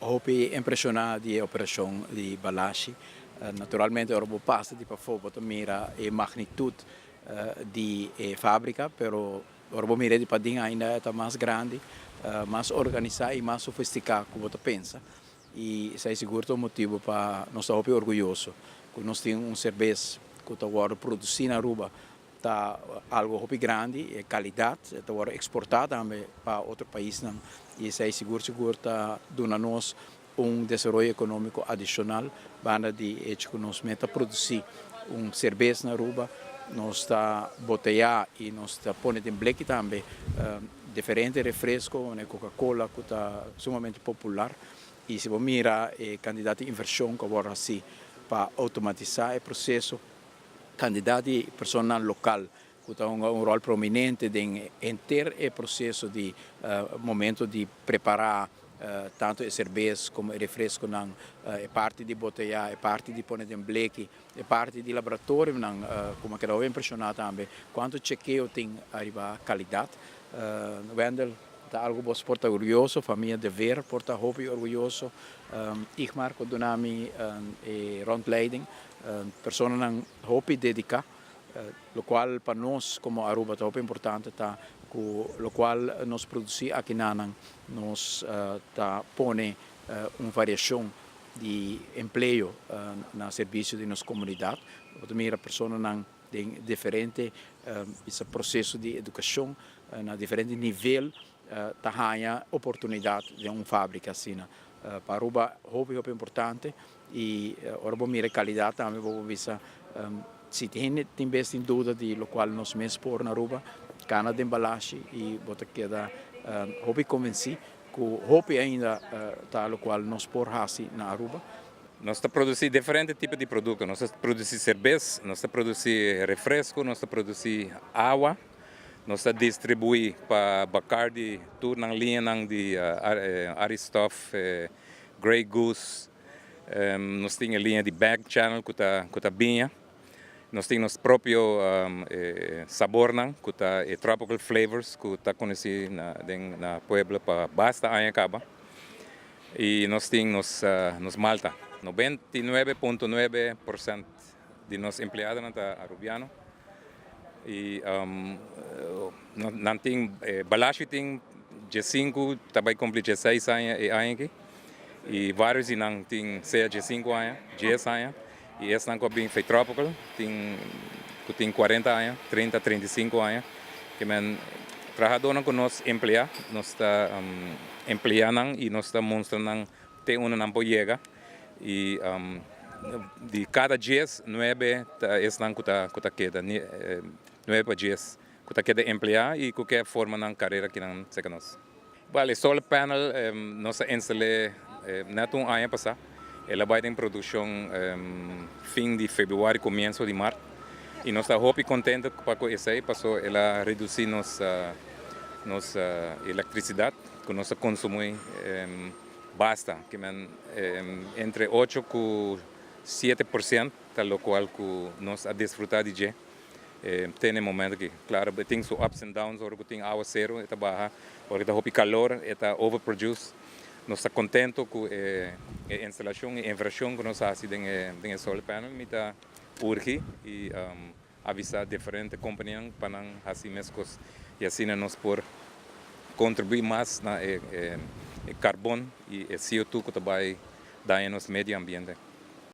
Hopi impresiona di e operacion di Balashi. Naturalmente, ora bo pasa di pafo, bo ta mira e magnitud di e fabrica, pero ora bo mira di paden, ainda ta mas grandi, mas organisa y mas sofistica cu bo ta pensa. Y esey sigur ta un motibo pa nos ta hopi orguyoso cu nos tin un cerbes cu ta wordo produci na Aruba. Ta algo hopi grandi, e calidad ta wordo exporta tambe pa otro paisnan y esey sigur sigur ta duna nos un desaroyo economico adicional. Banda di hecho cu nos mes ta produci un cerbes na Aruba, nos ta boteya y nos ta pone den bleki tambe diferente refresco, manera Coca-Cola, cu ta sumamente popular. Y si bo mira e cantidad di inversion cu awor haci pa automatisa e proceso, cantidad di persona local cu ta un rol prominente den henter e proceso di momento di prepara tanto e cerbes como e refresconan, e parti di boteya, e parti di pone den bleki, e parti di laboratorionan, cu a keda impresiona tambe cuanto chequeo tin ariba calidad. Wendel, ta algo bo por ta orguyoso, famia De Veer por ta hopi orguyoso. Igmar cu duna mi e rondleiding, personanan hopi dedica, locual pa nos como Aruba ta hopi importante ta cu locual nos produci aki nan, nos ta pone un variacion di empleo na servicio di nos comunidad. Bo ta mira personanan den diferente proceso di educacion, na diferente nivel, ta haya oportunidad den un fabrica asina. Pa Aruba hopi hopi importante y ora bo mira calidad tambe, bo bisa si tin tin bes tin duda di locual nos mes por na Aruba, cana den Balashi y bo ta keda hopi convenci cu hopi ainda ta locual nos por haci na Aruba. Nos ta produci diferente tipo di producto. Nos ta produci cerbes, nos ta produci refresco, nos ta produci awa, nos ta distribui pa Bacardi tur nan liñanan di Aristoff, Grey Goose, nos tin e liña di Back Channel cu ta biña. Nos tin nos propio sabornan cu ta e tropical flavors cu ta conoci na pueblo pa basta aña caba. Y nos tin nos malta. 99.9% di nos empleadonan ta arubiano. Y nan tin Balashi tin 5, tambe cumpli 16 aña e aña aki. Y varios di nan tin sea 5 aña, 10 aña. Y esnan cu bin for di Tropical, tin cu tin 40 aña, 30, 35 aña. Kiermen trahadornan cu nos emplea, nos ta emplea nan y nos ta mustra nan te unda nan por yega. Y di cada 10, 9 ta esnan cu ta keda, 9 pa 10 cu ta keda emplea y cu kier forma nan carera aki nan cerca nos. Well, e solar panel nos a instala net un aña pasa. El a bay den produccion fin di februari, comienso di maart. Y nos ta hopi contento pa esey, paso el a reduci nos electricidad cu nos ta consumi basta, kiermen entre 8 cu 7% ta locual cu nos a disfruta di dje. Tin momento cu, claro, tin su ups and downs, ora cu tin awacero, e ta baha, ora cu ta hopi calor, e ta overproduce. Nos ta contento cu e instalacion y inversion cu nos a haci den solar panel. Mi ta urgi y avisa diferente compania pa nan haci mescos y asina nos por contribui mas na e carbon y e CO2 cu ta bay daña nos medio ambiente.